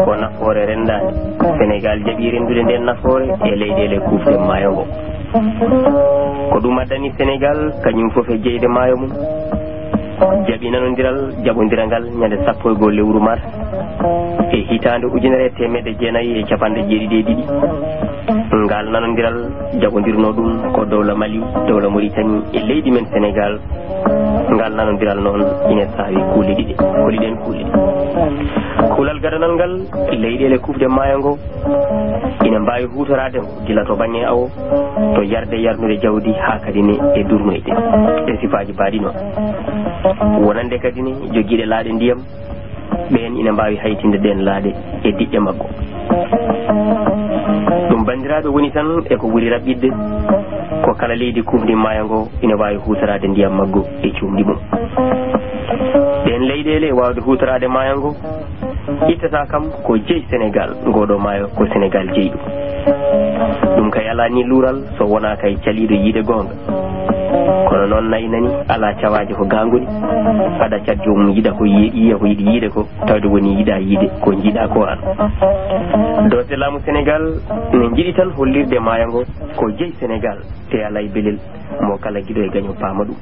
ko nafoore renndaande. Senegaal jaɓii renndude ndeen nafoore e leyɗeele kuufɗe maayo ngo. Ko ɗum addani Senegaal, kañum fof e jeyde maayo mum, jaɓi nanondiral, jaɓondiral ngal ñande sappo e goo lewru mars e hitaande ujunere e teemedde jeenayi e capanɗe jeeɗiɗi e ɗiɗi. Ngaal nanondiral jaɓondirnoo ɗum ko dowla Mali, dowla Moritani e leydi men Senegaal. Ngal nanondiral noon ina saawi kuule ɗiɗi. Holi ɗeen kuule? Kuulal gadanal ngal, leyɗeele kuufɗe maayo ngo ina mbaawi huutoraade ngo gila to baŋŋe awo, to yarde yarnude jawdi haa kadi ne e durnoyde e sifaaji baaɗi noon. Wonande kadi ne jogiiɗe laaɗe ndiyam, ɓeen ina mbaawi haytinde ɗeen laaɗe e diƴƴe maggo. Ɗum, banndiraaɓe, woni tan e ko ɓuri raɓɓiɗde, ko kala leydi kuufndi maayo ngo ina waawi huutoraade ndiyam maggo e cuumɗi mum. Ɗeen leyɗeele e waawde huutoraade maayo ngo, ittata kam ko jeyi Senegaal, ngooɗoo maayo ko Senegaal jeyi ɗum. Ɗum kay alaa ni luural so wonaa kay caliiɗo yiide goonga. Kono noon, nayi nani alaa cawaaje ko gaangoni, aɗa cat joomum yiɗa ko yi-, yiya ko yiɗi yiide ko, tawde woni yiɗa yiide ko njiɗa ko an. Doose laamu Senegaal ne njiɗi tan hollirde maayo ngo ko jeyi Senegaal, te alaa e belel mo kala giɗo e gaño paama ɗum.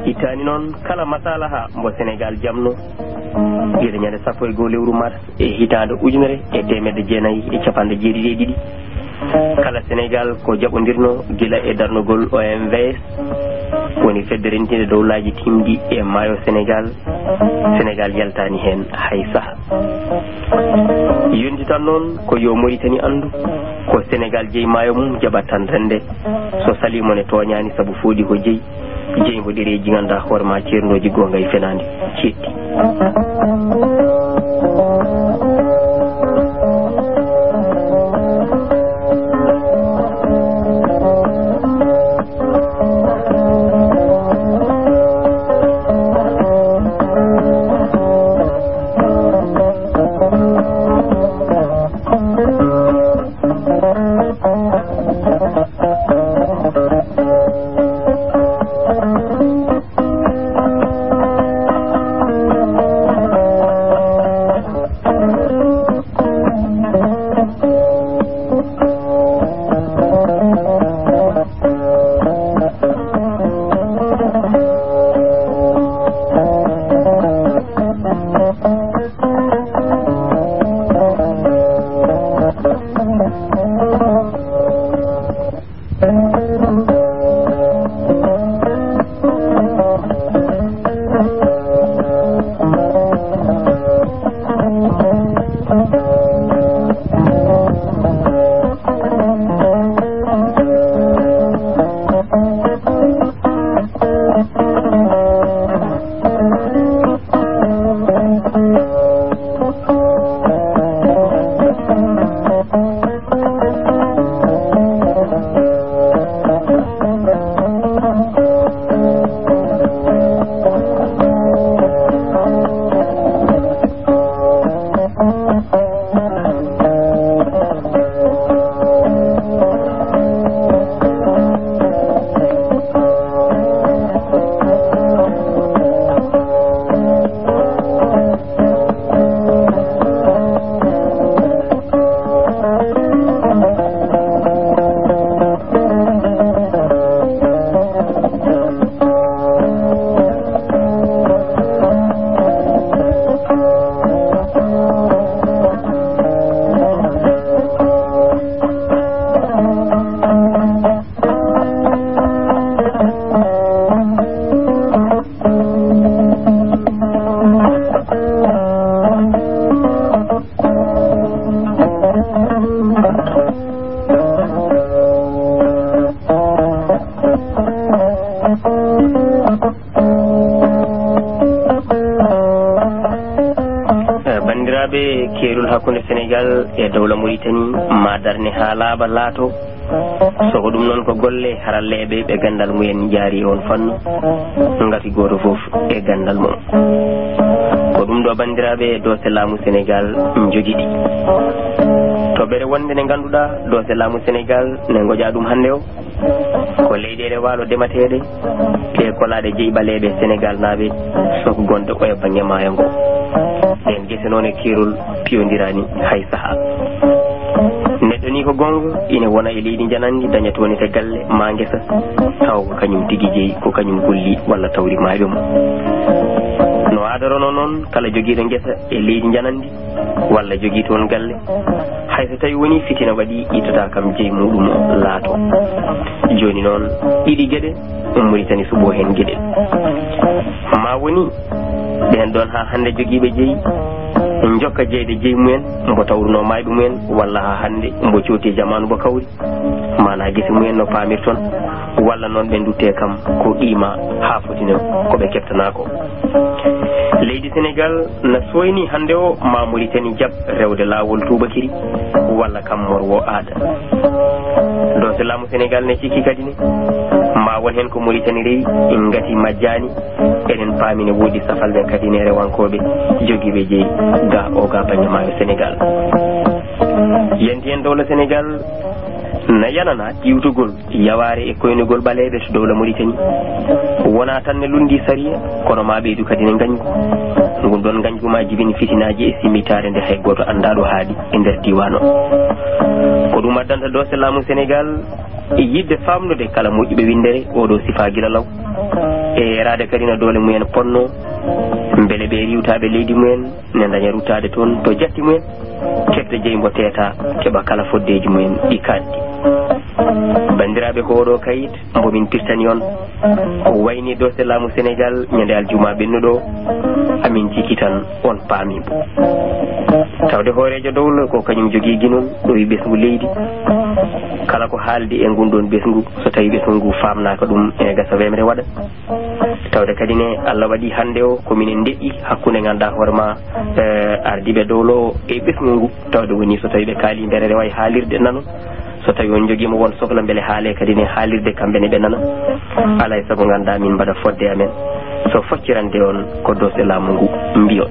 Ittaani noon kala masalaha mbo Senegaal jamno gila ñande sappo e goo lewru mars e hitaande ujunere e teemedde jeenayi e capanɗe jeeɗiɗi e ɗiɗi. Kala Senegaal ko jaɓondirno gila e darnugol O M V S, woni fedde rentinde dowlaaji tiimɗi e maayo Senegaal. Senegaal yaltaani heen hay saha. Yonti tan noon ko yo Moritani anndu ko Senegaal jeyi maayo mum jaɓat tan rennde. So salii mo ne tooñaani sabu fooɗi ko jeyi. Jeyi mbo ɗereeji ngannduɗaa hoore ma ceerndooji goonga e fenaande ceetti. Eh, banndiraaɓe, keerol hakkunde Senegaal e dowla Moritani ma darne haa laaɓa laato. So ko ɗum noon, ko golle haralleeɓe ɓe ganndal mumen njaari e oon fannu, ngati gooto fof e ganndal mum. Ko ɗum ɗo, banndiraaɓe, doose laamu Senegaal njogiti. Toɓɓere wonde nde ngannduɗaa doose laamu Senegaal ne ngoƴaa ɗum hannde o, ko leyɗeele waalo demateeɗe, ɗe kolaaɗe jeyi ɓaleeɓe Senegaalnaaɓe, soko gonɗe oya bannge maayo ngo. Ɗeen gese noon e keerol piyondiraani hay sahaa. Neɗɗo ni ko goonga, ina wona e leydi njananndi, daña toon ete galle maa ngesa, tawa ko kañum tigi jeyi, ko kañum golli walla tawri maayɓe mum. No aadarono noon, kala jogiiɗo ngesa e leydi njananndi, walla jogii toon galle, hay so tawi wonii fitina waɗi, ittata kam jeyi muɗum laato. Jooni noon, ɗiɗi geɗe, Muritani suɓoo heen geɗel. Ma woni, ɓeen ɗoon haa hannde jogiiɓe jeyi, njokka jeyde jeyi mumen, mbo tawruno maayɓe mumen, walla haa hannde mbo cooti e jamaanu mbo kawri, maanaa gese mumen no paamirton, walla noon ɓe ndutte kam ko qiima haa foti noon ko ɓe keɓtanaa ko. Leydi Senegaal na sooyni hannde o ma Muritani jaɓ rewde laawol tuubakiri walla kam morwo aada. Doose laamu Senegaal ne cikki kadi ne ma won heen ko Muritani rewi ngati majjaani. Eɗen paami ne woodi safalɓe kadi ne rewankooɓe jogiiɓe jeyi ga o ga bannge maayo Senegaal. Yanti en dowla Senegaal na yanana iwtugol yawaare e koynugol ɓaleeɓe to dowla Muritani. Wonaa tan ne lunndii sariya, kono maa ɓeydu kadi ne ngañgu. Ngun ɗoon ngañgu maa jibini fitinaaji e simitaare nde hay gooto anndaa ɗo haaɗi e nder diiwaan o. Ko ɗum addanta doose laamu Senegaal e yiɗde faamnude kala moƴƴuɓe winndere oo ɗoo sifaa gila law. E yeeraade kadi no doole mumen ponnoo, mbele ɓe riiwtaaɓe leydi mumen ne ndaña ruttaade toon to jatti mumen, keɓta jeyi mbo teeta, keɓa kala foddeeji mumen ɗi kaaɗdi. Banndiraaɓe, ko oo ɗoo kayit mbo min pirtani on, o wayni doose laamu Senegaal ñande aljuma ɓennuɗo o, amin jikki tan on paami mbo. Tawde hooreejo dowla ko kañum jogii ginol ɗo e ɓesngu leydi, kala ko haaldi e ngun ɗoon ɓesngu, so tawi ɓesngu ngu faamnaaka ɗum, ene gasa wemre waɗa. Tawde kadi ne, Allah waɗi hannde o ko minen ndeƴƴi hakkunde, ngannduɗaa hoore ma, eh, ardiiɓe dowla o e ɓesngu ngu. Tawde woni so tawi ɓe kaali mbeere rewa e haalirde nano, so tawi on jogiima won sokla mbele haale kadi ne haalirde kamɓe ne ɓe nana. Alaa e sago ngannduɗaa min mbaɗa fodde amen. So foccirande on ko doose laamu ngu mbiyon.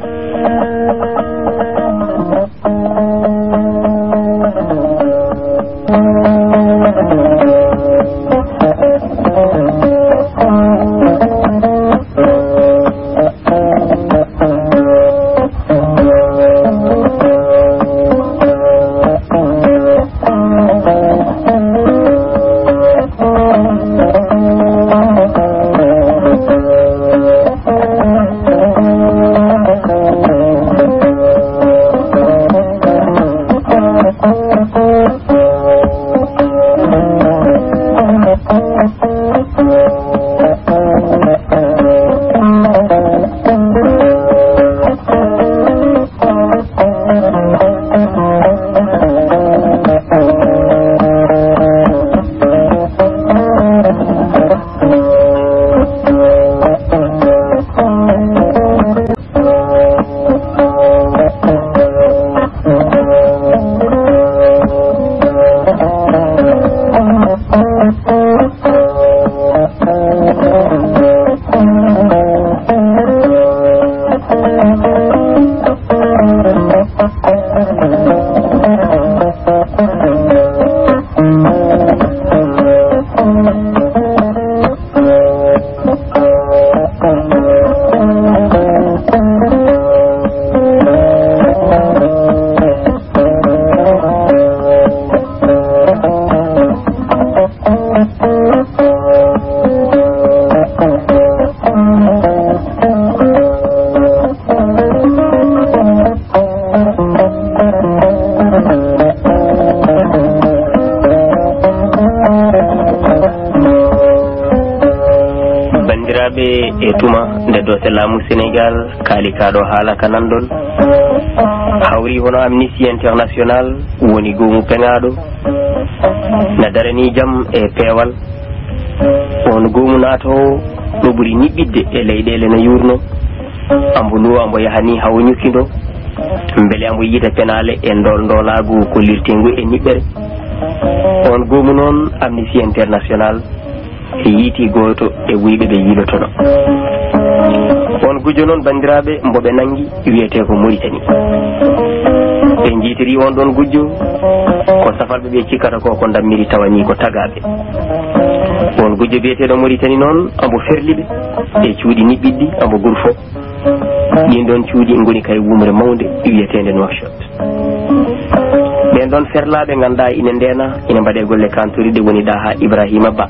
Banndiraaɓe, e tuma nde doose laamu Senegaal kaali kaa ɗo haala ka nanɗon, hawri hono Amnesty International woni goomu peŋaaɗo, na daranii jam e peewal. On goomu naatoowo ɗo ɓuri niɓɓiɗde e leyɗeele no yuurno, ambo ndu ambo yahanii hawo ñukkindo, mbele ambo yiita penaale e ndool ndoolaagu kollirteengu e niɓɓere. On goomu noon, Amnesty International yiiti gooto e wuyɓe ɓe yiilotono. On gujjo noon, banndiraaɓe, mbo ɓe nanngi wiyetee ko Mauritanie. Ɓe njiitiri on ɗon gujjo ko safalɓe ɓe cikkata ko ko ndammiri tawa nii ko tagaaɓe. On gujjo biyeteeɗo Mauritanie noon, ambo ferli ɓe e cuuɗi niɓɓiɗɗi, ambo gurfo. Ɗin ɗon cuuɗi ngoni kay wumre mawnde wiyeteende Nouakchott. Ɓen ɗon ferlaaɓe nganndaa ine ndeena, ine mbaɗee golle kantoriɗe, woni Ɗaha Ibrahima Ba.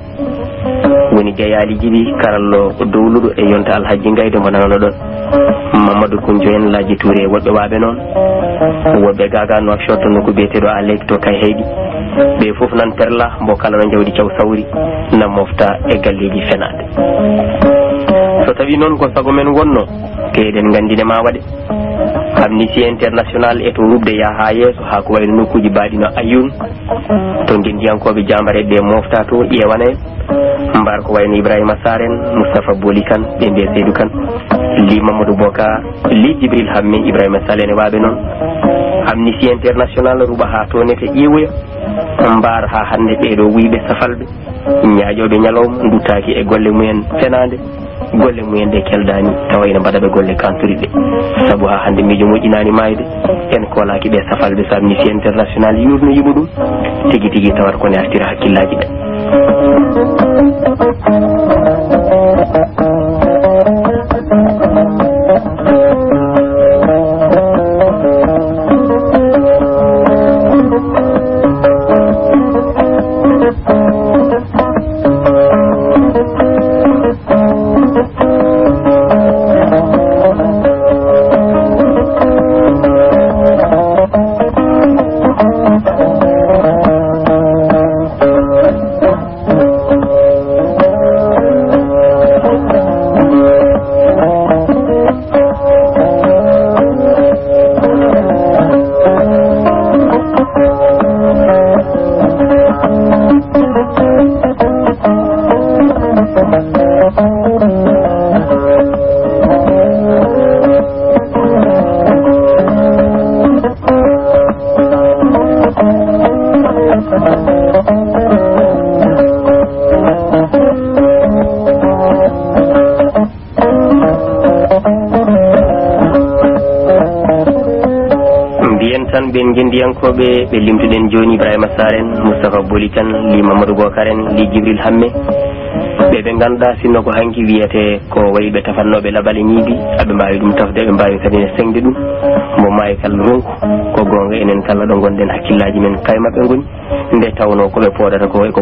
Woni Deyaali Jibi, karallo dowluɗo e yonta Alhajji Ngaydo mo nanoɗon. Mamadou Kunjo en, Laaji Touré e woɗɓe waaɓe noon. Woɗɓe gaagaa Nouakchott, nokku biyeteeɗo Alek to Kayhayɗi. Ɓe fof nan perla, mbo kala no jawdi caw sawri, na mofta e galleeji fenaande. So tawi noon ko sago men wonno, te eɗen nganndi ne ma waɗe. Amnesty International e to rubde yaha yeeso haa ko wayno nokkuuji baaɗi no Ayoun, to ngenndiyankooɓe jaambareeɓe ɓe mofta to, ƴeewana en. Mbar ko wayno Ibrahima Sarr en, Moustapha Boli Kane, ɓe mbiya Seydou Kane, Li Mamadou Bokar, Li Djibril Hamme, Ibrahima Sall en e waaɓe noon. Amnesty International ruɓa haa to nete ƴeewoya. Mbar haa hannde ɓeeɗo wuyɓe safalɓe, ñaaƴooɓe ñalawma, nduttaaki e golle mumen fenaande, golle mumen ɗe keldaani, tawa ina mbaɗa ɓe golle kantoriɗe. Sabu haa hannde miijo moƴƴinaani maayde, en koolaaki ɓe safalɓe, so Amnesty International yuurno yiɓo ɗum, tigi tigi tawata ko ne artira hakkillaaji ɓe. Mbiyen tan ɓen ngenndiyankooɓe ɓe limtuɗen jooni, Ibrahima Sarr en, Moustapha Boli Kane, Li Mamadou Bokar en, Li Djibril Hamme, ɓe ɓe ngannduɗaa, sinno ko hanki wiyetee ko wayi ɓe tafannooɓe laɓal e ñiibi, aɓe mbaawi ɗum tafde, aɓe mbaawi kadi ne seŋde ɗum, mbo maayi kala ronku, ko goonga enen kala ɗo ngonɗen hakkillaaji men kay maɓɓe ngoni, nde tawnoo ko ɓe poodata ko e ko